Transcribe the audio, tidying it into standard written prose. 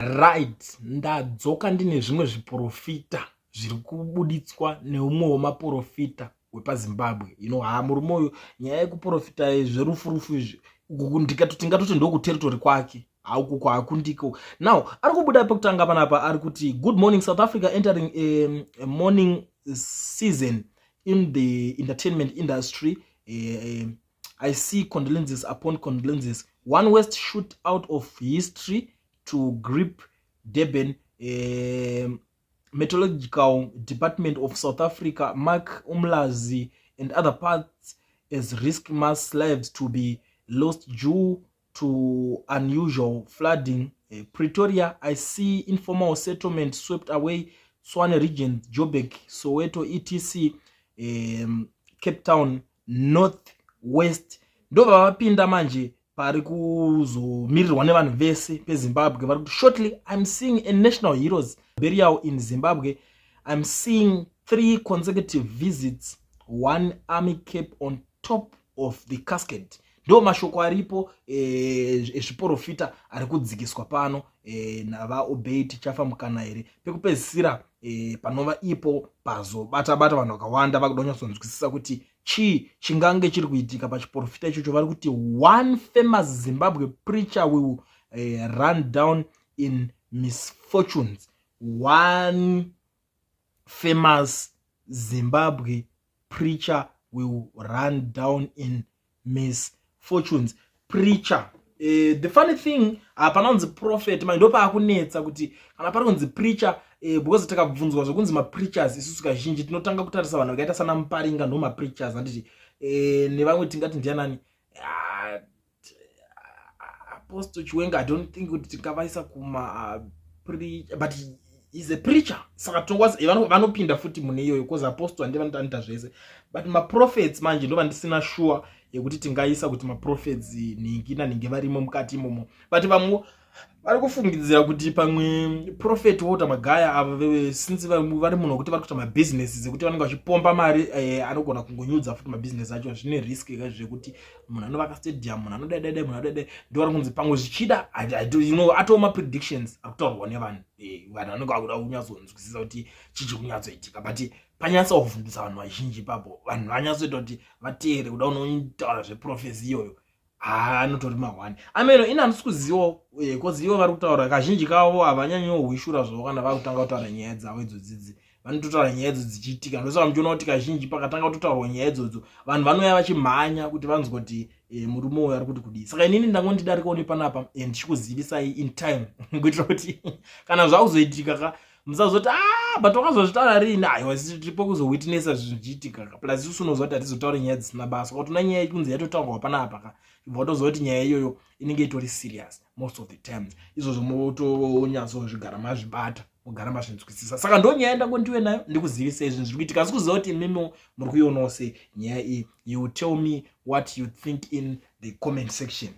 Right, ndadzoka ndine zvimwe zviporofita zviri kubuditswa neumwe wemaporofita wepaZimbabwe. You know, haa, murume uyu, nyaya yekuporofita zverufu rufu izvi, tingatoti ndokuterritory kwake hauku kwakundiko. Now ari kubuda pekutanga panapa, ari kuti, "Good morning, South Africa entering a mourning season in the entertainment industry. I see condolences upon condolences. One west shoot out of history to grip Durban. Meteorological Department of South Africa mark Umlazi and other parts as risk mass lives to be lost due to unusual flooding. Pretoria, I see informal settlement swept away. Tshwane region, Joburg, Soweto, etc. Cape Town, North West." Ndobva vapinda manje pari kuzomirirwa nevanhu vese peZimbabwe. Vari kuti, "Shortly I'm seeing a national heroes burial in Zimbabwe. I'm seeing three consecutive visits, one army cap on top of the casket." Ndo mashoko aripo ezviprofita ari kudzikiswa pano navaObey Tichafa Mukana here. Pekupedzisira panova ipo pazobata bata vanhu vakawanda vakuda kunyatsonzwisisa kuti chii chingange chiri kuitika pachiprofita ichocho. Vari kuti, "One famous Zimbabwe preacher will run down in misfortunes. One famous Zimbabwe preacher will run down in misfortunes." Preacher, the funny thing, hapana kunzi prophet mai, ndopaakunetsa kuti kana pari kunzi preacher, because takabvunzwa zvokunzi mapreachers, isusu kazhinji tinotanga kutarisa vanhu vakaita sana Muparinga, ndo mapreachers, handiti? Nevamwe tingati ndianani? Apostle Chiwenga, I don't think kuti tingavaisa kuma but is a preacher, saka tinokwanisa vanopinda futi mune iyoyo, because apostle handi vanoita zvese. But maprophets manje ndo vandisina sure yekuti tingaisa kuti maprophets nhingi nanhingi varimo mukati imomo. But vamwe vari kufungidzira kuti pamwe Prophet Walter Magaya ava, since vari munhu wekuti vari kuita mabhizinesi ekuti vanenge vachipomba mari, anogona kungonyudza futi mabhizinesi acho. Zvine risk zvekuti munhu anovaka stadium, munhu anodaidai, munhu anodaidai, ndo vari kunzi pamwe zvichida atoo mapredictions ari kutaurwa nevanhu. Vanhu vanenge vakuda kunyatsonzwisisa kuti chichi kunyatsoitika, but panyatsa kuvhundisa vanhu vazhinji ipapo. Vanhu vanyatsoita kuti vateere kuda unotaura zveprophecy iyoyo, anotori mahwani ameno. Ini handisi kuzivawo, because ivo vari kutaura kazhinji kavo havanyanyohwishura zvavo. Kana vakutanga kutaura nyaya dzavo idzodzidzi, vanototaura nyaya idzo dzichiitika. Ndosaka muchiona kuti kazhinji pakatanga kutotaurwa nyaya idzodzo, vanhu vanouya vachimhanya kuti vanzwa kuti murume uyu ari kuti kudii. Saka inini ndangondidarikawo nepanapa, ndichikuzivisai in time, kuitira kuti kana zvakuzoitika ka, musazoti, "Ah, but wakazozvitaura rini?" Aiwa, tiripo kuzowitnessa zvinhu zvichiitika ka. Plus isusu unoziva kuti hatizotauri nyaya dzisina basa. Ukatona nyaya kunzi yatotaurwa panapa ka, ibva watoziva kuti nyaya iyoyo inenge itori serious most of the times. Izvozvo motonyatsozvigara mazvibata, mugara mazvinzwisisa. Saka ndo nyaya ndangondiwe nayo, ndikuzivisei zvinhu zviri kuitika. Asi kuziva kuti imimi muri kuionawo sei nyaya iyi, you tell me what you think in the comment section.